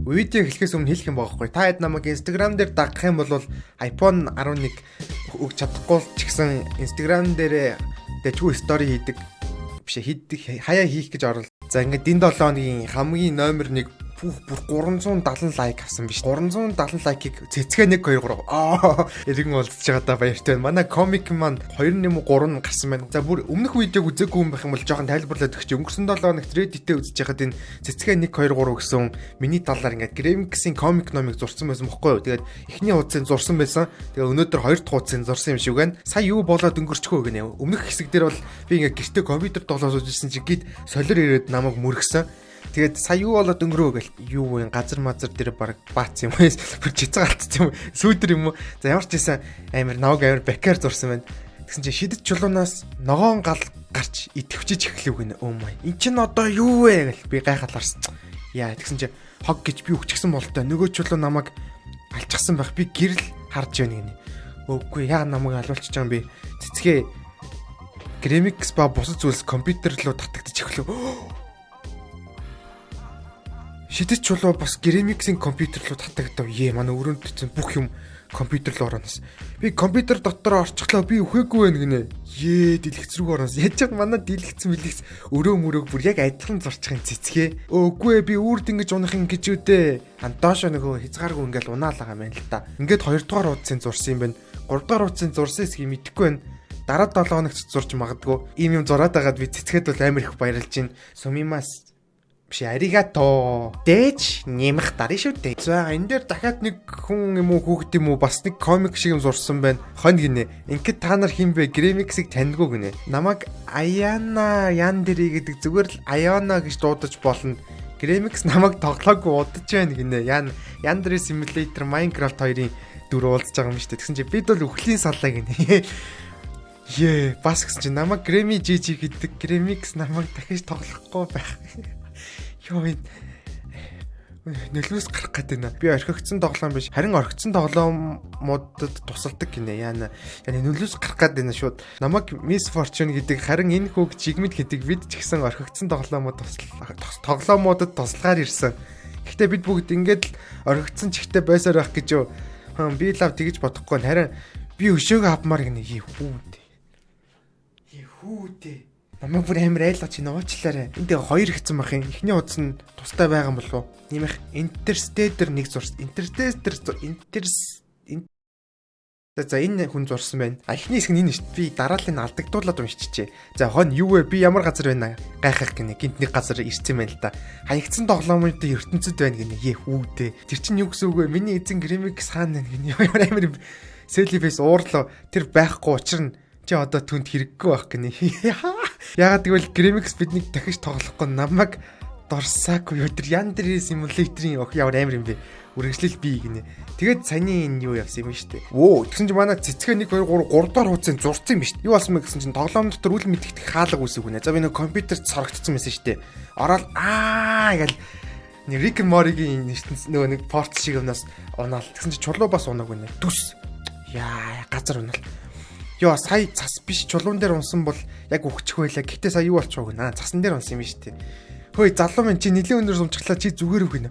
Видео эхлэхээс өмнө хэлэх юм байгаа хгүй. Та хэд намайг Instagram дээр дагах юм бол iPhone 11 өгч чадахгүй ч гэсэн Instagram дээр дэжгүй story хийдэг биш хийдэг, хаяа хийх гэж орол. За, ингээд энэ 7 хоногийн хамгийн номер 1 бүх бүр 370 like авсан биш. 370 like ыг цэцгээ 1 2 3 аа эргэн уулзж байгаадаа баяртай байна. Манай комик маань 2 нэм 3 гарсан байна. За, бүр өмнөх видеог үзээгүй юм байх юм бол жоохон тайлбарлаад өгч. Өнгөрсөн 7 хоногт Reddit-ээ үзэж байхад энэ цэцгээ 1 2 3 гэсэн миний талаар ингээд Gremix-ийн комик номыг зурсан байсан бохгүй юу. Тэгээд эхний хуудсыг зурсан байсан. Тэгээ өнөөдөр хоёр дахь хуудсыг зурсан юм шиг байна. Сая юу болоод өнгөрчихөө гинэ. Өмнөх хэсэг дээр бол би ингээд гэртээ компьютер тоглоо сууж ирсэн чинь гид солир ирээд намайг мөргсөн. Тэгээд сая юу болоод өнгөрөө гэл, юу вэ, газар мазар дээр баг баац юм уу, бүр чицэг алдсан юм уу, сүүдэр юм уу. За, ямар ч байсан амар навг амар бакаар зурсан байна. Тэгсэн чинь шидэт чулуунаас ногоон гал гарч идэвчиж эхлэв гинэ. Oh my. Эн чинь одоо юу вэ гэл би гайхал орсон. Яа, тэгсэн чинь хог гэж би өгчихсэн болтой. Нөгөө чулуу намайг алчихсан байх. Би гэрэл харж байна гинэ. Үгүй, яа, намайг алуулчихж байгаа юм би. Цэцгээ Gremix ба бусад зүйлс компьютер руу татагдчих эхлэв. Шидэт чулуу бас Gremix-ийн компьютер руу татагдав. Ее, манай өрөөнд чинь бүх юм компьютер руу ороноос. Би компьютер дотор орчихлоо, би үхээгүй байх гинэ. Ее, дэлгэц рүү ороноос. Яаж ч манай дэлгэц мэлгэц өрөө мөрөөг бүр яг адилхан зурчих юм цэцгээ. Үгүй ээ, би үрд ингэж унах юм гэж үү дээ. Ан доошо нөгөө хязгааргүй ингээл унаал байгаа юм байна л та. Ингээд хоёрдугаар хуудсын зурсан юм байна. Гуравдугаар хуудсын зурсан хэсгийг мэдэхгүй байна. Дараа 7 хоногт зурж магадгүй. Ийм юм зураад байгаад би цэцгээд бол амар их баярлж байна. すみます биш, ありがとう. Дэж нэмэх дарна шүү дээ. За, энэ дээр дахиад нэг хүн юм уу, хүүхэд юм уу, бас нэг комик шиг юм зурсан байна. Хонь гинэ. Ингээд та нар хэн бэ? Gremix-ийг таньдгүй гинэ. Намайг Аяна Яндери гэдэг, зүгээр л Аяна гэж дуудаж болно. Gremix намайг тоглоогүй удаж байна гинэ. Ян Yandere Simulator Minecraft хоёрын дүр уулзж байгаа юм шүү дээ. Тэгсэн чинь бид бол үхлийн саллаа гинэ. Ее, бас гэсэн чинь намайг Grammy GG гэдэг, Gremix намайг дахиж тоглохгүй байх. Йоо, энэ нөлөөс гарах гээд байна. Би орхигдсон тоглоом биш. Харин орхигдсон тоглоомуудад тусалдаг гинэ. Яана. Яна нөлөөс гарах гээд байна шууд. Намайг Miss Fortune гэдэг, харин энэ хүүг Жигмэд гэдэг, бид ч гэсэн орхигдсон тоглоомуудад туслахаар ирсэн. Гэхдээ бид бүгд ингээд л орхигдсон чигтээ байсаар байх гэж юу? Хм, би лав тэгж бодохгүй. Харин би өшөөгөө авмаар гинэ. Хүү дээ. Хүү дээ. Намайг бүр амар айлгаж чинь, уучлаарай. Энд тэгээ хоёр хэцэн байх юм. Эхний хуудас нь тустай байгаа юм болов уу? Нэмэх Interstellar нэг зурс. Interstellar Inter. За, энэ хүн зурсан байна. А, эхний хэсэг нь энэ шүү дээ. Би дарааллыг алдагдуулаад уншчихжээ. За, хон юу вэ? Би ямар газар байна? Гайхах гинэ. Гинт нэг газар ирсэн байна л да. Хаягдсан тоглоомын ертөнцид байна гинэ. Е хүү дээ. Тэр чинь юу гэсэн үг вэ? Миний эзэн Gremix хаана байна гинэ. Ямар амар Silly face уурлаа. Тэр байхгүй, учир нь чи одоо түнд хэрэггүй байх гинэ. Ягаад гэвэл Gremix биднийг дахиж тоглохгүй, намайг дорсаагүй юу, тэр Yandere Simulator-ын ох, ямар амар юм бэ? Үргэлжлэл би гинэ. Тэгээд саяны энэ юу явсан юм шүү дээ. Вөө, тэгсэн чинь манай цэцгээ 1 2 3 3 дахь хуудсын зурцсан юм биш. Юу болсон бэ гэсэн чинь тоглоом дотор үл мэдэгдэх хаалга үүсэх гинэ. За, би нэг компьютерт сорогдсон байсан шүү дээ. Ороод аа гэл нэг Rick and Morty-гийн нөгөө нэг порт шиг юмнаас унаал. Тэгсэн чинь чулуу бас унааг гинэ. Түс. Яа, газар унаал. Йоо, сая цас биш, чулуун дээр унсан бол яг үхчих байлаа. Гэхдээ сая юу болчихоог наа. Цасан дээр унсан юм шүү дээ. Хөөе, залуу минь, чи нэлийн өндөр сумчглаа, чи зүгээр үг гинэ.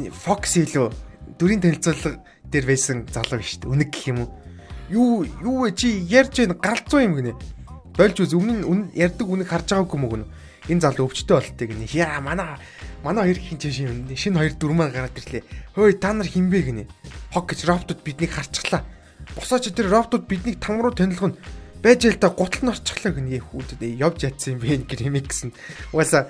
Fox илүү дүрийн танилцуулга дээр байсан залуу биш үү? Үнэг гэх юм уу? Юу юу вэ, чи ярьж байна, галзуу юм гинэ. Болж үз, өмнө нь ярьдаг үнэг харж байгаагүй юм уу гинэ. Энэ залуу өвчтөй болтыг гинэ. Яа, манай хоёр хин чинь шинэ хоёр дүр маань гараад ирлээ. Хөөе, та нар хэн бэ гинэ. Хог гэж роботууд биднийг харчихлаа. Босооч, тэр роботууд биднийг там руу танилгана байж л да, гутал нь орчихлоо гэнэ, хүүдээ явж ядсан юм бэ Gremix нь. Угаасаа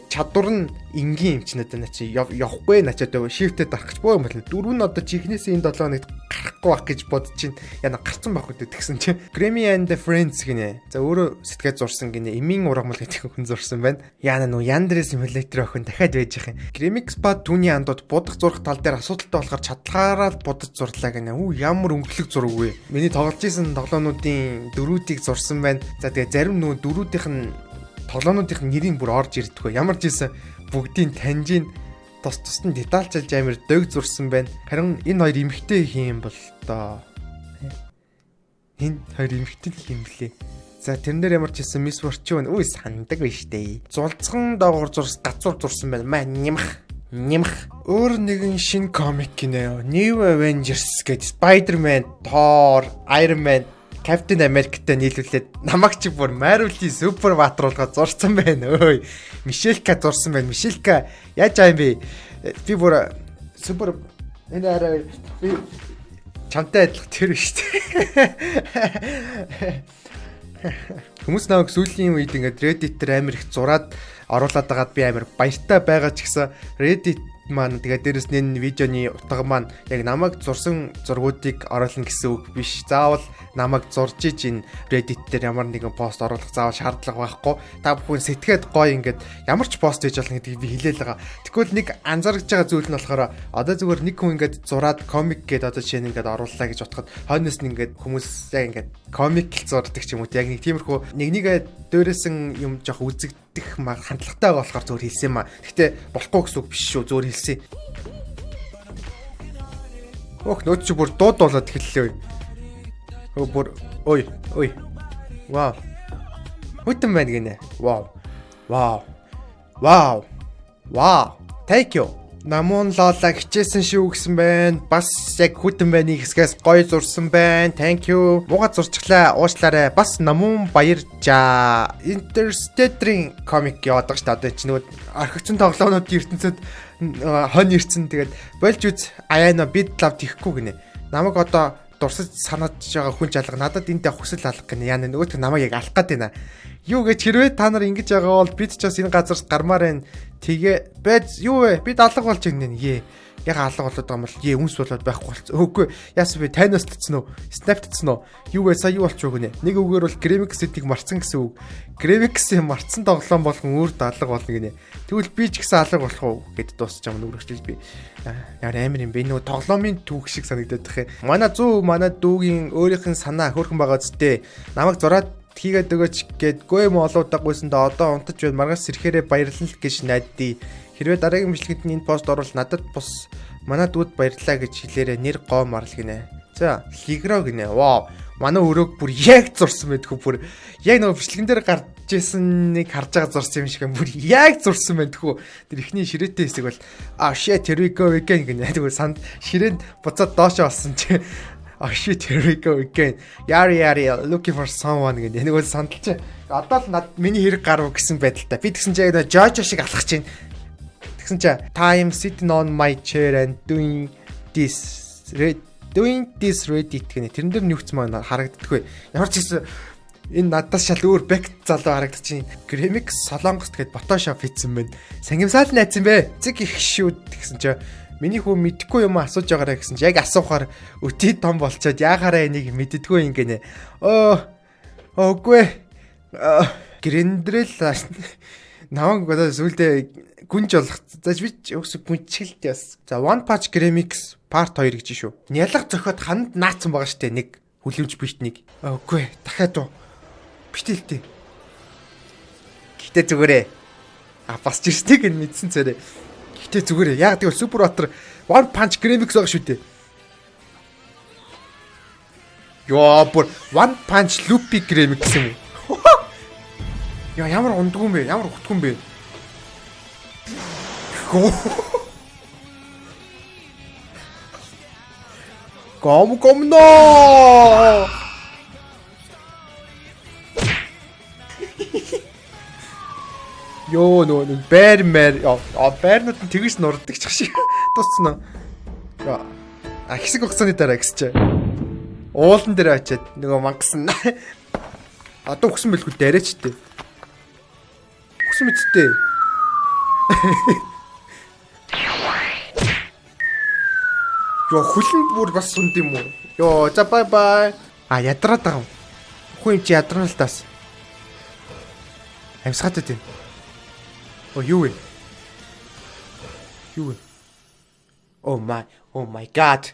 чадвар нь энгийн юм чинь одоо на чи явахгүй начаад shift ээ дарах гэж боо юм байна. Дөрөв нь одоо чихнээс энэ 7 хоногт гарахгүй байх гэж бодож чинь яна гарцсан байх үү тэгсэн чинь Grammy and the Friends гинэ. За, өөрөө сэтгээд зурсан гинэ. Эмийн ургамал гэдэг хүн зурсан байна. Яна нүү Yandere Simulator охин дахиад байж их юм. Gremix ба түүний андууд будах зурх тал дээр асуудалтай болохоор чадлаараа л будаж зурлаа гинэ. Үу, ямар өнгөлөг зураг вэ? Миний тоглож исэн тоглоомнуудын дөрүүдийг зурсан байна. За, тэгээ зарим нүү дөрүүдийнх нь тоглоомнуудын нэрийг бүр орж ирдэггүй. Ямар ч ийсэн бүгдийн таньжин тус тусад нь детальчилж амар дөг зурсан байна. Харин энэ хоёр эмэгтэй хийм бол доо. Энэ хоёр эмэгтэй хийм блэ? За, тэрэн дээр ямар ч хэлсэн Miss Fortune үгүй сандаг биш дээ. Зулцхан доогуур зурс, гацуур зурсан байна. Маа нямх. Нямх. Өөр нэгэн шинэ комик гинэ. New Avengers гэж Spider-Man, Thor, Iron Man, Captain America-тай нийлүүлээд намайг чи бүр Marvel-ийн супер баатар болгоод зурсан байна. Өөй. Мишелька зурсан байна. Мишелька, яаж аа юм бэ? Би бүр супер энэ арай би чамтай адилхан тэр биш үү? Хүмүүс намайг сүүлийн үед ингээд Reddit дээр амар их зураад оруулаад байгаад би амар баяртай байгаа ч гэсэн Reddit маань, тэгээд дээрэс нь энэ видеоны утга маань яг намайг зурсан зургуудыг оруулна гэсэн үг биш. Заавал намайг зурж иж энэ Reddit дээр ямар нэгэн пост оруулах заавал шаардлага байхгүй. Та бүхэн сэтгээд гоё ингээд ямар ч пост хийж болно гэдгийг би хэлээл байгаа. Тэгвэл нэг анзаарч байгаа зүйл нь болохоор одоо зүгээр нэг хүн ингээд зураад комик гээд одоо жишээ нь ингээд орууллаа гэж бодоход хойноос нь ингээд хүмүүс яг ингээд комик л зурдаг ч юм уу, яг нэг тиймэрхүү нэг нэгэ дөөрэсэн юм жоох үзэгдэх хандлагатай байгаа болохоор зөвөр хэлсэн юм а. Гэхдээ болохгүй гэсэн үг биш шүү. Зөвөр хэлсэн. Ох, нөөц чи бүр дууд болоод эхэллээ. Өө, бүр ой ой. Вау. Хүтэн байна гинэ. Вау. Вау. Вау. Вау. Thank you. Намун лола хичээсэн шүү гэсэн байна. Бас яг хүтэн байны хэсгээс гоё зурсан байна. Thank you. Мууга зурчихлаа. Уучлаарай. Бас намун баяржаа. Interstellar-ийн комик яваад байгаа шүү дээ. Одоо чи нөгөө орхигдсон тоглоомнуудын ертөнцид хонь ирсэн. Тэгээд болж үз аяана бид лав тэхгүй гинэ. Намайг одоо дурсаж санааж байгаа хүн ч алга, надад энд хүсэл алга гинэ. Яна нөгөөх намайг яг алах гээд байна. Юу гэж хэрвээ та нар ингэж байгаа бол бид ч бас энэ газар гармаар байна. Тэгээ байж юу вэ? Бид алга болж гинэ. Ее. Яг алга болоод байгаа юм бол ее үнс болоод байхгүй болцсон. Үгүй, яасан бэ? Thanos татсан уу? Snap татсан уу? Юу вэ? Сая юу болчих вэ гинэ? Нэг үгээр бол Gremix-ийг марцсан гэсэн үг. Gremix-ийн марцсан тоглоом болгон өөр алга болно гинэ. Тэгвэл би ч гэсэн алга болох уу гэд дуусч юм нүрэгчлээ би. Яар амар юм бэ? Нөгөө тоглоомын түүх шиг санагдаад тах юм. Манай 100 манай дүүгийн өөрийнх нь санаа хөөрхөн байгаа зү. Намайг зураад хийгээд өгөөч гэд гүй юм олоодаггүйсэндээ одоо унтаж байна. Маргааш сэрэхээрээ баярлал гэж найдаа. Хэрвээ дараагийн бичлэгэнд нь энэ пост орвол надад бус манай дүүд баярлалаа гэж хэлээрэй. Нэр гоо марл гинэ. За, Лигро гинэ. Вау. Манай өрөөг бүр яг зурсан байдгүй, бүр яг нөгөө бичлэгэн дээр гарч исэн нэг харж байгаа зурсан юм шиг бүр яг зурсан байдгүй. Тэр ихний ширээтэй хэсэг бол "Ah shit, here we go again" гинэ. Тэгвэл санд ширээнд буцаад доошоо болсон чи "Ah shit, here we go again. Yari yari looking for someone" гэнэ. Нэг бол сандалч одоо л над миний хэрэг гарав гэсэн байдалтай. Би тэгсэн чинь яг Жожо шиг алхах чинь. Тэгсэн чинь "Time sitting on my chair and doing this Reddit" гэнэ. Тэрэн дээр нүгц маань харагддаггүй. Ямар ч гэсэн энэ надаас шал өөр бэк залуу харагдчих. Gremix Солонгост гээд Photoshop хийсэн байна. Сангимсаал найцсан бэ. Зэг их шүү гэсэн чинь миний хүү мэдхгүй юм асууж байгаарай гэсэн чи яг асуухаар өтий том болчоод яахаараа энийг мэддэггүй юм гинэ. Өө, үгүй. Грендрэл намайг одоо сүулдэ гүнж болох. За, би ч өкс гүнчгэлт яс. За, One Punch Remix Part 2 гэж шүү. Нялга зөхиод ханд наацсан байгаа штэ нэг хүлэмж битнийг. Үгүй, дахиад уу. Битэлтэй. Гэхдээ зүгээрээ. А, бас ирснийг нь мэдсэн царай. Гэхдээ зүгээрээ. Яг тэгвэл Super Water One Punch Remix байгаа шүү дээ. Йоо, бүр One Punch Loopy Remix юм уу? Яа, ямар ундгүй юм бэ? Ямар утгүй юм бэ? Гоо. Гом гомно. Йоо, нөгөө нэг байр мэр байрнууд нь тэгэж нурддаг ч шиг дууссан уу? А, хэсэг хугацааны дараа гэсэн чи. Уулан дээр очиад нөгөө мангасан. Одоо өгсөн бэлгүй дараач тээ. Өгсөн мэт тээ. Йоо, хүлэнд бүр бас сунд юм уу? Йоо, за, bye bye. А, ядраад байгаа юм. Хүн юм чи ядрана л таас. Амьсгаатай тийм. Оо, юу вэ? Юу вэ? Oh my god.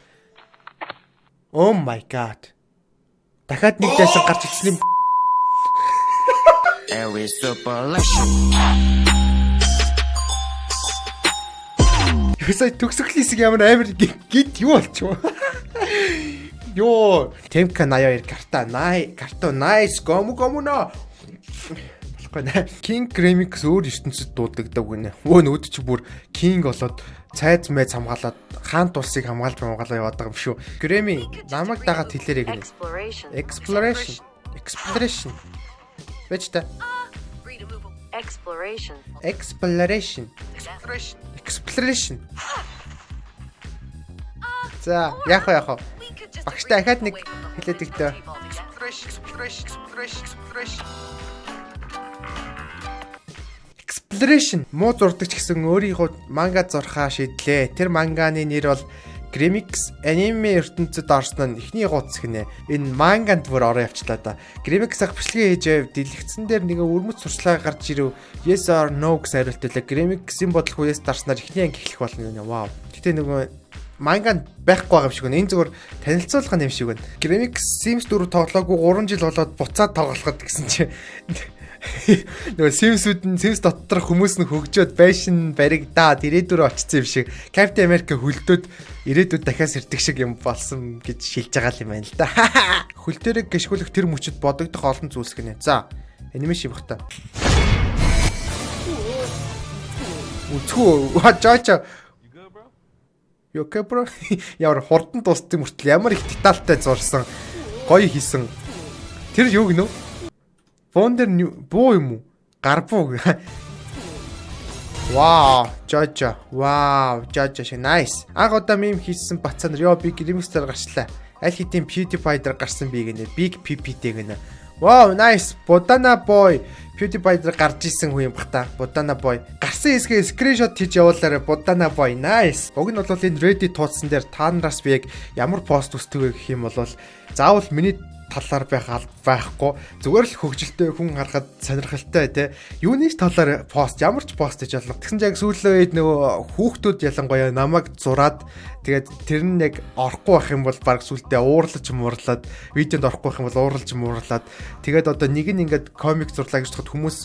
Oh my god. Дахиад нэг дайсан гарч ирсэн юм. Every super Юусаа төгсгөлийн хэсэг ямар амар гид юу болчих вэ? Йоо, Темка 82 карта 80 карто nice, гому гомуно. Болох Чадахгүй нэ. King Remix өөр ертөнцөд дуудагдав гинэ. Өө, нөгөөд чи бүр King болоод цайз майз хамгаалаад, хаант улсыг хамгаалж хамгаалаа яваад байгаа юм шүү. Grammy, намайг дагаад хэлээрэй гинэ. Exploration. Exploration. Exploration. Бэж та. Exploration. Exploration. Exploration. За, яах вэ, яах вэ? Багштай дахиад нэг хэлээд өгтөө. Exploration, exploration, exploration. Exploration. Муу зурдаг ч гэсэн өөрийнхөө манга зурхаа шийдлээ. Тэр манганы нэр бол Grimix аниме ертөнцөд орсон нь эхний гуц гинэ. Энэ манганд бүр ороо явчлаа да. Grimix ах бичлэгээ хийж байв. Дэлгэцэн дээр нэг өрмөц сурчлага гарч ирэв. Yes or no гэсэн хариулт байлаа. Grimix-ийн бодлого yes дарснаар эхний анги эхлэх болно гинэ. Вау. Гэтэ нөгөө манганд байхгүй байгаа юм шиг байна. Энэ зүгээр танилцуулга юм шиг байна. Grimix Sims 4 тоглоогүй 3 жил болоод буцаад тоглоход гэсэн чи нөгөө Sims-үүд нь, Sims доторх хүмүүс нь хөгжөөд, байшин баригдаад, ирээдүрөө очсон юм шиг, Captain America хөлдөөд ирээдүйд дахиад сэрдэг шиг юм болсон гэж шилж байгаа юм байна л да. Хөл дээрээ гишгүүлэх тэр мөчөд бодогдох олон зүйлс гинэ. За, animation бах та. Үцхүү, жаача. You okay, bro? Ямар хурдан дуустсан мөртөл ямар их детальтай зурсан. Гоё хийсэн. Тэр юу гинөө? Буун дээр буу юм уу? Гар буу. Вау, Жожо. Вау, Жожо шиг nice. Анх удаа meme хийсэн бацаа нар, ёо, би remix-ээр гарчлаа. Аль хэдийн PewDiePie дээр гарсан би гинэ. Big PPT гинэ. Wow, nice. Budana boy. PewDiePie дээр гарч исэн хүн юм бах та. Budana boy. Гарсан хэсгээ screenshot хийж явуулаарай. Budana boy. Nice. Уг нь бол энэ Reddit тууцсан дээр та нараас би яг ямар пост үсдэг вэ гэх юм бол заавал миний талаар байх байхгүй, зүгээр л хөгжилтэй, хүн харахад сонирхолтой те, юуны ч талаар пост, ямар ч пост хийж болно. Тэгсэн чинь яг сүүлийн үед нөгөө хүүхдүүд ялангуяа намайг зураад, тэгээд тэр нь яг орохгүй байх юм бол баг сүултээ уурлаж муурлаад, видеонд орохгүй байх юм бол уурлаж муурлаад, тэгээд одоо нэг нь ингээд комик зурлаа гэж бодоход хүмүүс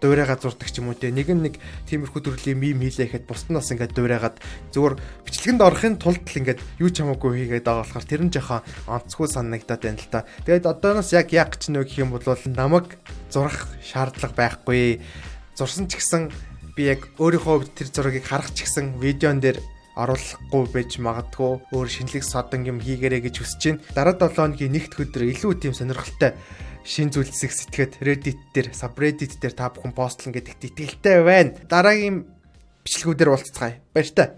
дуурайгаа зурдаг ч юм уу те, нэг нь нэг тиймэрхүү төрлийн meme хийлээ гэхэд бусд нь бас ингээд дуурайгаад, зүгээр бичлэгэнд орохын тулд л ингээд юу ч хамаагүй хийгээд байгаа болохоор тэр нь жоохон онцгүй санагдаад байна л та. Тэгээд одооноос яг яг ч нөө гэх юм бол намайг зурах шаардлага байхгүй. Зурсан ч гэсэн би яг өөрийнхөө тэр зургийг харах ч гэсэн видеон дээр оруулахгүй байж магадгүй, өөр шинэлэг содон юм хийгэрэй гэж хүсэж байна. Дараа 7 хоногийн нэгд өдөр илүү тийм сонирхолтой шин зүйлсийг сэтгээд Reddit дээр, subreddit дээр та бүхэн постлон гэдэгт итгэлтэй байна. Дараагийн бичлэгүүдээр уулзцгаая. Баяртай.